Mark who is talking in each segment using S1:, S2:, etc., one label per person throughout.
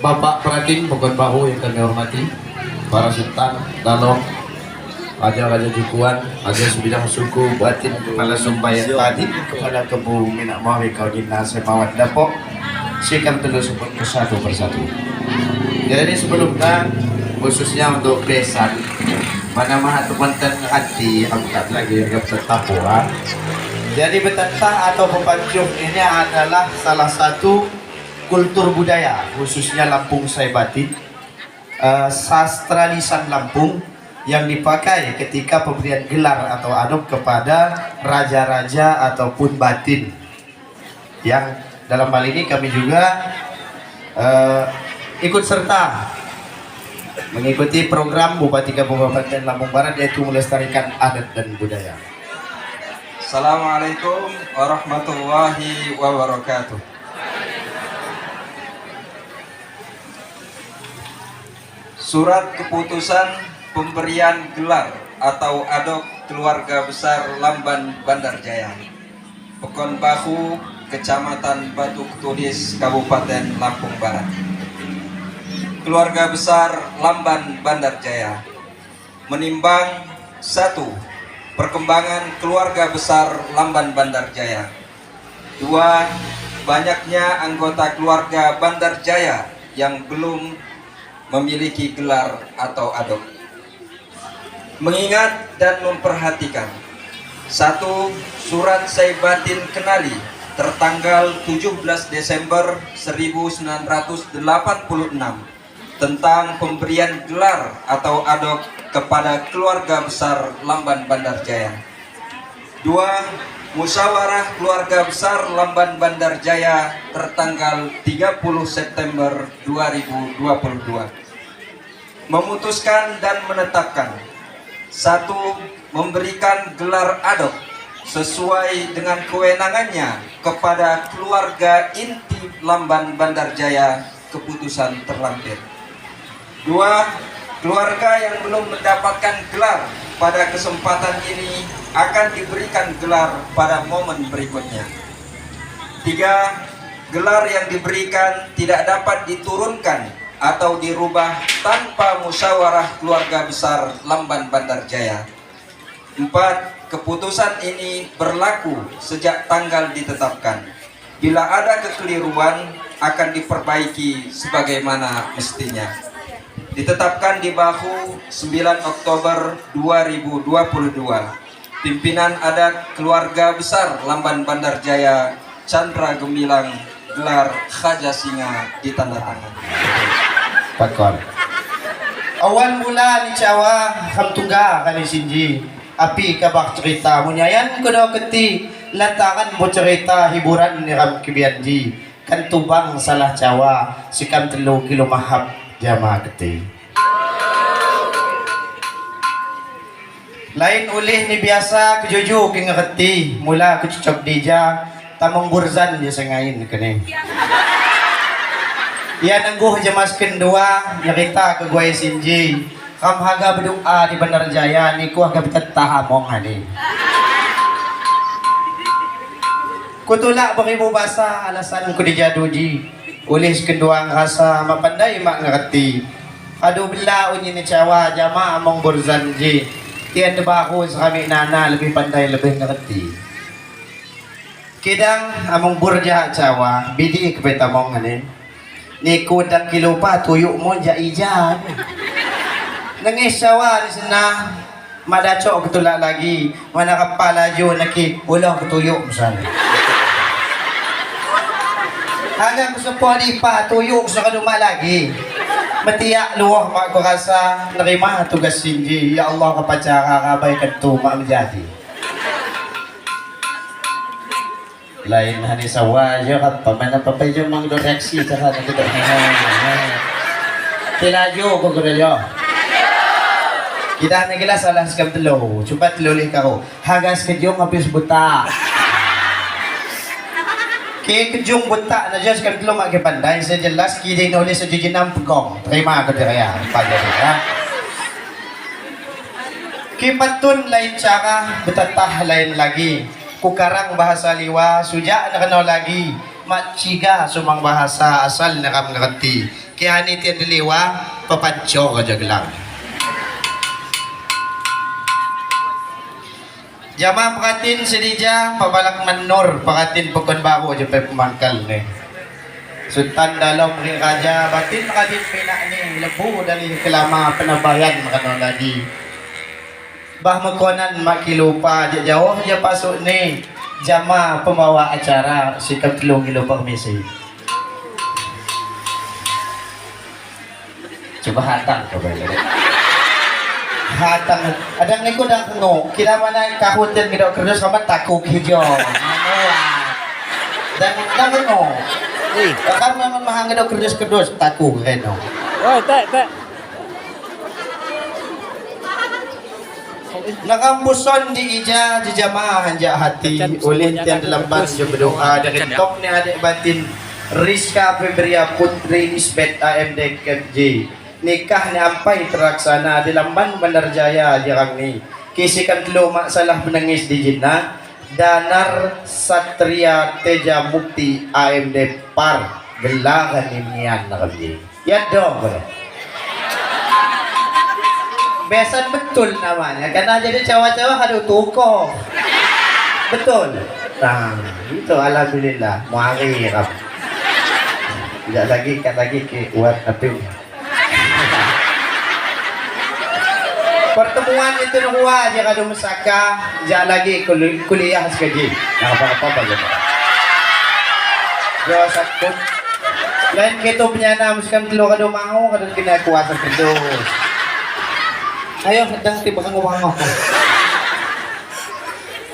S1: Bapak Peratin Pekon Bahu yang kami hormati, para sultan, dalong, raja-raja Jukuan, raja sebidang suku, batin, kepala Sumbayan tadi, kepala kebu Minak Mawi kau jina semawat dapok, sikam telur sebut satu persatu. Jadi sebelumnya khususnya untuk besan, mana maha teman-teman hati, angkat lagi yang tetap. Jadi betetah atau pepancung ini adalah salah satu kultur budaya khususnya Lampung Saibatin, sastra lisan Lampung yang dipakai ketika pemberian gelar atau adop kepada raja-raja ataupun batin. Yang dalam hal ini kami juga ikut serta mengikuti program Bupati Kabupaten Lampung Barat, yaitu melestarikan adat dan budaya.
S2: Assalamualaikum warahmatullahi wabarakatuh. Surat keputusan pemberian gelar atau adop keluarga besar Lamban Bandar Jaya, Pekon Bahu, Kecamatan Batu Ketulis, Kabupaten Lampung Barat. Keluarga besar Lamban Bandar Jaya menimbang 1. Perkembangan keluarga besar Lamban Bandar Jaya. 2. Banyaknya anggota keluarga Bandar Jaya yang belum memiliki gelar atau adop. Mengingat dan memperhatikan 1. Surat Saibatin Kenali tertanggal 17 Desember 1986 tentang pemberian gelar atau adop kepada keluarga besar Lamban Bandar Jaya. 2. Musyawarah Keluarga Besar Lamban Bandar Jaya tertanggal 30 September 2022 memutuskan dan menetapkan 1. Memberikan gelar adop sesuai dengan kewenangannya kepada keluarga inti Lamban Bandar Jaya, keputusan terlampir. 2. Keluarga yang belum mendapatkan gelar pada kesempatan ini akan diberikan gelar pada momen berikutnya. 3. Gelar yang diberikan tidak dapat diturunkan atau dirubah tanpa musyawarah keluarga besar Lamban Bandar Jaya. 4. Keputusan ini berlaku sejak tanggal ditetapkan. Bila ada kekeliruan akan diperbaiki sebagaimana mestinya. Ditetapkan di Bahu 9 Oktober 2022. Pimpinan Adat Keluarga Besar Lamban Bandar Jaya, Chandra Gemilang, gelar Khaja Singa ditandatangani.
S1: Pakon. Awal mula ni cawa ham tungga kali sinji. Api kabak cerita munyayan kudo keti lantaran bo cerita hiburan ni ram kibianji. Kan tubang salah cawa sikam 3 kilo mahab jama keti. Lain oleh ni biasa kejuju ke ngerti mula kecucok dija tamong burzan dia sengain kene. Ia nangguh jemas kendua nyerita ke gue sinji. Kam haga berdoa di Bandar Jaya niku haga betetah among hani. Kutulak beribu bahasa alasan ku dijaduji. Oleh sekenduang rasa mak pandai mak ngerti. Aduh bela unyi ni cawa jama among burzanji. Tian debaku sekami nana lebih pandai lebih ngerti. Kidang among burja cawa bidi kepetamong ani. Niku dak kilupa tuyuk mo ja ija. Nangis cawa di sana madacok ketulak lagi. Mana kapal laju naki ulah ketuyuk misalnya. Hanggang kesepuh lipa tuyuk sekeduma lagi. Metiak luah mak ku rasa nerima tugas sinji. Ya Allah kepacara kabai kentu mak menjadi. Lain hani sawaja kat pamana papai jo mang do reaksi cara nak kita. Tilaju ko kurejo. Kita ni gila salah sekam telu. Cuba telu lih kau. Hagas kejong habis buta. Ke kejung buta na just kan telu mak ke pandai. Saya jelas kini nulis sejujurnya enam pegong. Terima aku diraya. Pagi ya. Kipatun lain cara, betatah lain lagi. Kukarang bahasa liwa, sujak nak kenal lagi. Mak ciga sumang bahasa asal nak ngerti. Kiani tian deliwa pepancor aja gelang. Jamaah peratin sedija pabalak menur peratin pekon baru aja pe pemangkal ni. Sultan dalam ring raja batin radin penak ni lebu dari kelama penabayan kano lagi. Bah mekonan maki lupa je jauh je pasuk ni jamaah pembawa acara sikap telung kilo permisi. Coba hatang coba lagi. Hatang ada ngikut dah keno. Kira mana kahutin kita kerja sama takuk hijau. Dan dah keno. Kan memang mahang kita kerja takuk keno.
S3: Oh, tak tak.
S1: Nakampuson di ija di jamaah hanjak hati oleh tiang dalam ban berdoa dari top ni adik batin Rizka Febria Putri Nisbet AMD KMJ. Nikah ni ampai terlaksana di Lamban Bandar Jaya jarang ni. Kisikan telu mak salah menangis di Jinnah. Danar Satria Teja Mukti AMD Par gelaran imian nak kerja. Ya dong bro. Besan betul namanya karena jadi cawa-cawa ada tokoh. Betul. Nah, itu alhamdulillah muari kami. Tidak lagi kat lagi ke buat tapi pertemuan itu nunggu aja kalau mesaka, jangan lagi kuliah sekali. Nah, apa-apa aja. Jo sakit. Lain kita punya nama sekarang telur kalau mau kalau kena kuasa terus. Ayo sedang tiba kan ngomong.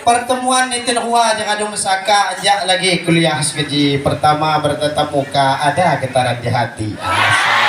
S1: Pertemuan itu nunggu aja kalau mesaka, jangan lagi kuliah sekali. Pertama bertatap muka ada getaran di hati. Asal.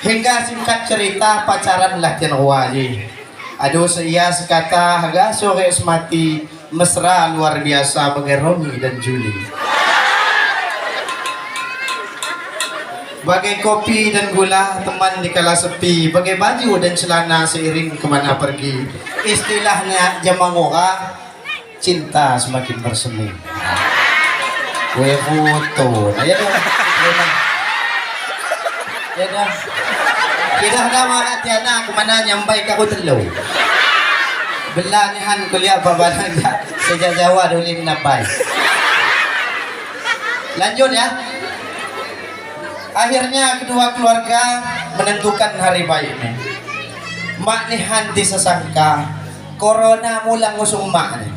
S1: Hingga singkat cerita pacaran lah tian waji. Aduh saya sekata haga sore semati mesra luar biasa bagai Romi dan Juli. Bagai kopi dan gula teman di kala sepi, bagai baju dan celana seiring kemana pergi. Istilahnya jamangora cinta semakin bersemi. Kue foto. Nah, ya dah. Ya dah. Kita dah marah tiana kemana nyampai ke aku telu. Belanihan kuliah babalan sejak Jawa dulu menapai. Lanjut ya. Akhirnya kedua keluarga menentukan hari baik ni. Mak ni hanti sesangka corona mula ngusung mak ni.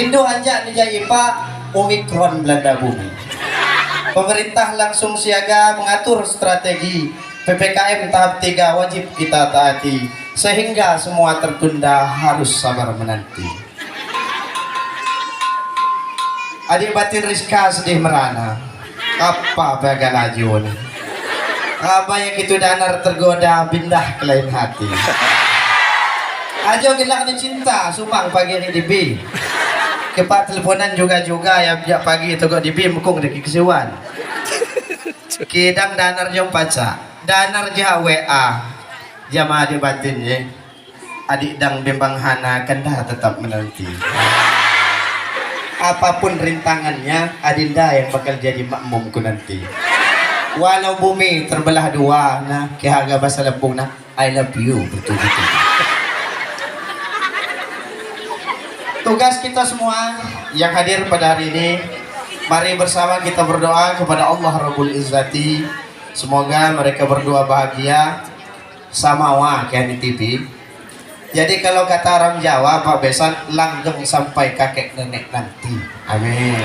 S1: Indo anjak ni jaipa Omikron belanda bumi. Pemerintah langsung siaga mengatur strategi PPKM tahap 3 wajib kita taati sehingga semua tertunda harus sabar menanti. Adik batin Rizka sedih merana. Apa bagai laju ni? Apa yang itu danar tergoda pindah ke lain hati. Ajo gelak ni cinta sumang pagi ni di B. Kepak teleponan juga ya pijak pagi togok di B mukung deki kesiwan. Kidang danar jong paca. Danar jah WA. Jamaah adik batin je. Adik dang bimbang hana kenda tetap menanti. Apapun rintangannya, adinda yang bakal jadi makmumku nanti. Walau bumi terbelah dua, nah kihaga bahasa lembung nah, I love you betul-betul. Tugas kita semua yang hadir pada hari ini, mari bersama kita berdoa kepada Allah Rabbul Izzati. Semoga mereka berdua bahagia sama wah kayak di TV. Jadi kalau kata orang Jawa Pak Besan langgeng sampai kakek nenek nanti. Amin.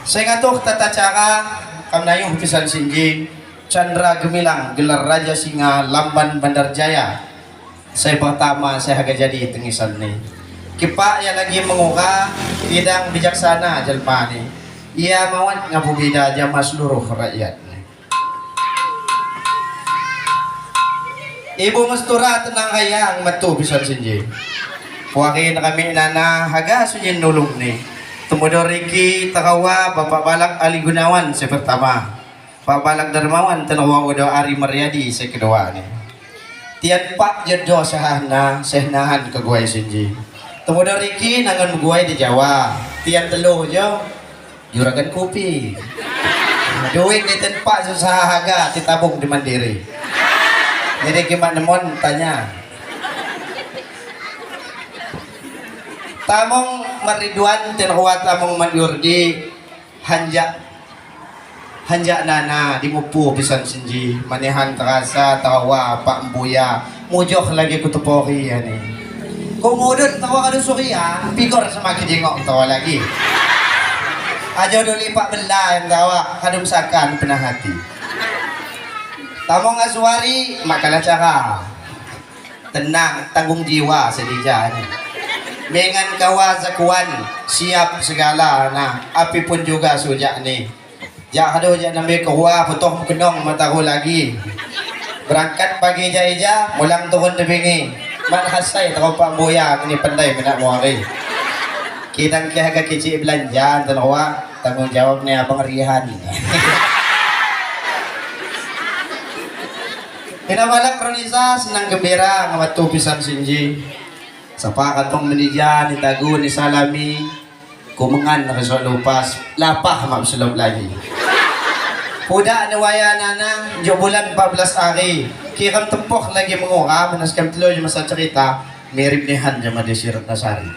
S1: Saya ngatur tata cara kamnayuh pisan sinjing Chandra Gemilang gelar Raja Singa Lamban Bandar Jaya. Saya pertama saya agak jadi tengisan nih. Kipak yang lagi menguka bidang bijaksana jelma ni. Ia mawat ngabubida jama seluruh rakyat. Ibu Mastura tenang kayang metu bisa sinji. Puakin kami nana haga sunyin nulung ni. Tumudo Riki Takawa Bapak Balak Ali Gunawan saya pertama. Pak Balak Darmawan Tenawa Udo Ari Mariadi saya kedua ni. Tian Pak Jodo sahana sehnahan ke guai sinji. Tumudo Riki nangan guai di Jawa. Tian teluh jo Juragan kopi. Duit di tempat susah harga ditabung di Mandiri. Jadi gimana mon tanya. Tamong Mariduan tenhua tamong Mandurdi hanjak hanjak nana di mupu pisan senji manehan terasa tawa pak embuya mujoh lagi kutupori ya ni. Kumudut tawa kadu surya pigor semakin jengok tawa lagi. Aja dulu pak bela yang tawa kadum sakan pernah hati. Tamong Azwari makalah cara tenang tanggung jiwa sedija ni. Dengan kawa zakuan siap segala nah api pun juga sujak ni. Jak hado jak nambe kewa potoh kenong mataku lagi. Berangkat pagi ja-ja mulang turun tebingi. Man hasai teropak boya ni pandai menak muari. Kita ke harga kecil belanja terwa tanggung jawab ni abang Rihan. Kena balak Ronisa senang gembira ngawatu pisan sinji. Sapa katong menija ni tagu ni salami kumengan resok lupas lapah mak selop lagi. Pudak ni waya nana jo bulan 14 hari kiram tepoh lagi mengora menaskam telu je masa cerita mirip nihan jama Desi Ratnasari.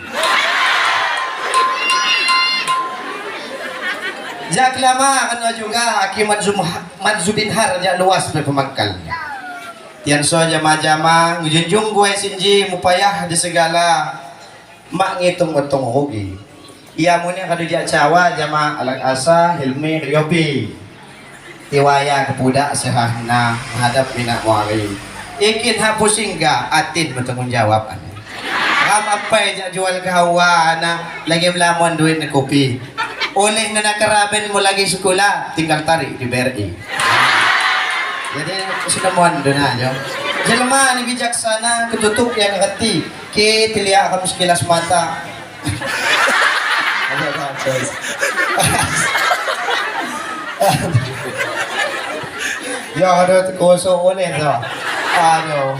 S1: Jak lama kena juga aki manzubinhar jak luas pe pemangkal. Tian so jama-jama ngejunjung gue sinji mupayah di segala mak ngitung untung rugi. Ia muni kadu jak cawa jama alat asa Hilmi Riopi. Tiwaya kepudak sehahna menghadap minak muari. Ikin hapus hingga atin bertanggung jawab. Ram apa jak jual ke hawa na lagi melamun duit na kopi. Oleh nana keraben mu lagi sekolah tinggal tarik di BRI. Jadi sudah mohon dona jo. Jelema ni bijaksana ketutup yang ngerti. Ke telia kamu sekilas mata. Ya ada kosong oleh tu. Aduh.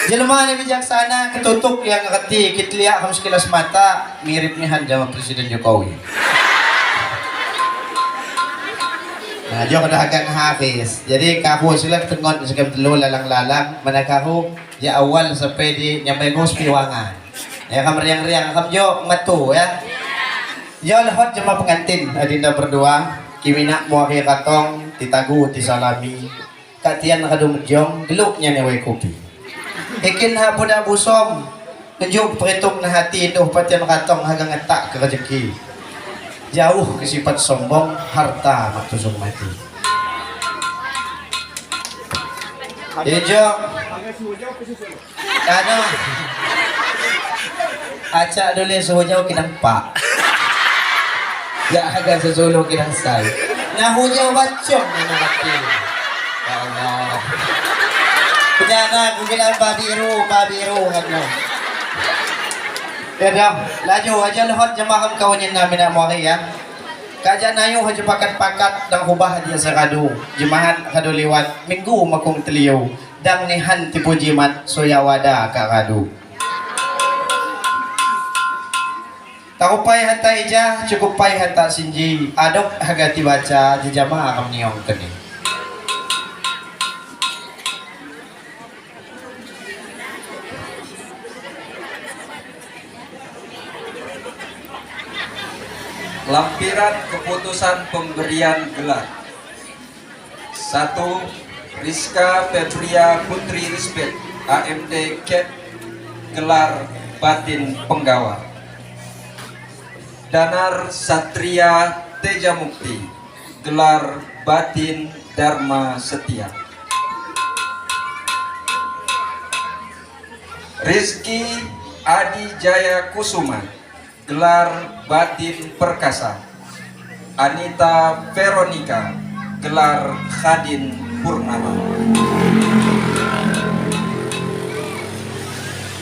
S1: Jelema ni bijaksana ketutup yang ngerti. Ke telia kamu sekilas mata mirip nihan zaman Presiden Jokowi. Nah, dia kena hagang hafiz. Jadi kahu sila tengon segam telu lalang-lalang mana kahu ya awal sampai di nyampe gos piwangan. Ya kam riang-riang kam jo metu ya. Jo lehot jema pengantin adinda berdua kimina muaki katong titagu tisalami. Katian kadu mejong geluknya newe kopi. Ikin ha budak busom nunjuk perhitung na hati doh patian katong hagang ngetak ke rezeki. Jauh ke sifat sombong harta matusung mati. Ijo ano acak dulu sehujau kinang pak. Ya agak sesulu kinang say. Nah hujau bacong ni nak mati. Ya Allah. Kejana aku bilang babiru kan. Ya dah, laju aja lehot jemaah kawannya namin nak muari ya. Kajian nayu haja pakat-pakat dang hubah dia seradu. Jemahan kadu liwat minggu makung teliu. Dang nihan tipu jimat soyawada kak kadu. Takupai hanta ijah cukup pai hanta sinji. Adok hagati baca jejama akam niong keni.
S2: Lampiran keputusan pemberian gelar. 1. Rizka Febria Putri Risbet AMD Cat gelar Batin Penggawa. Danar Satria Tejamukti gelar Batin Dharma Setia. Rizky Adi Jaya Kusuma gelar Batin Perkasa. Anita Veronica gelar Khadin Purnama.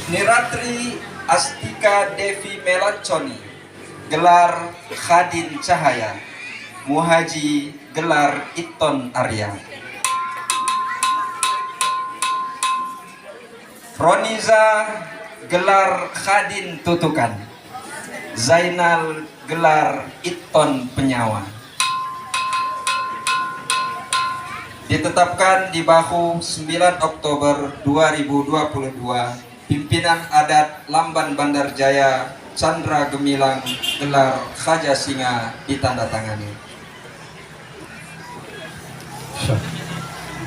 S2: Niratri Astika Devi Melanconi gelar Khadin Cahaya. Muhaji gelar Iton Arya. Roniza gelar Khadin Tutukan. Zainal gelar Iton Penyawa. Ditetapkan di Bahu 9 Oktober 2022, pimpinan adat Lamban Bandar Jaya Chandra Gemilang gelar Raja Singa ditandatangani.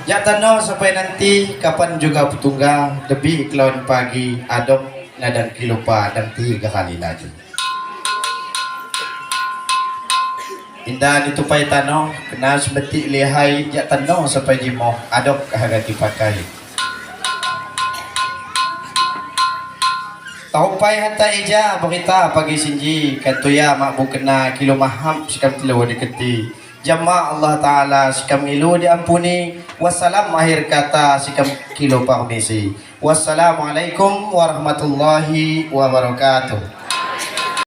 S1: Ya tano sampai nanti kapan juga petungga lebih kelawan pagi adok nadang kilupa dan 3 kali lagi. Indah ditupai tano kena sebetik lihai jak tano sampai jimoh adok harga dipakai. Taupai hatta ija berita pagi sinji katuya mak bukena kilo maham sikam telu diketi. Jamaah Allah Ta'ala sikam ngilu diampuni. Wassalam akhir kata sikam kilo permisi. Wassalamualaikum warahmatullahi wabarakatuh.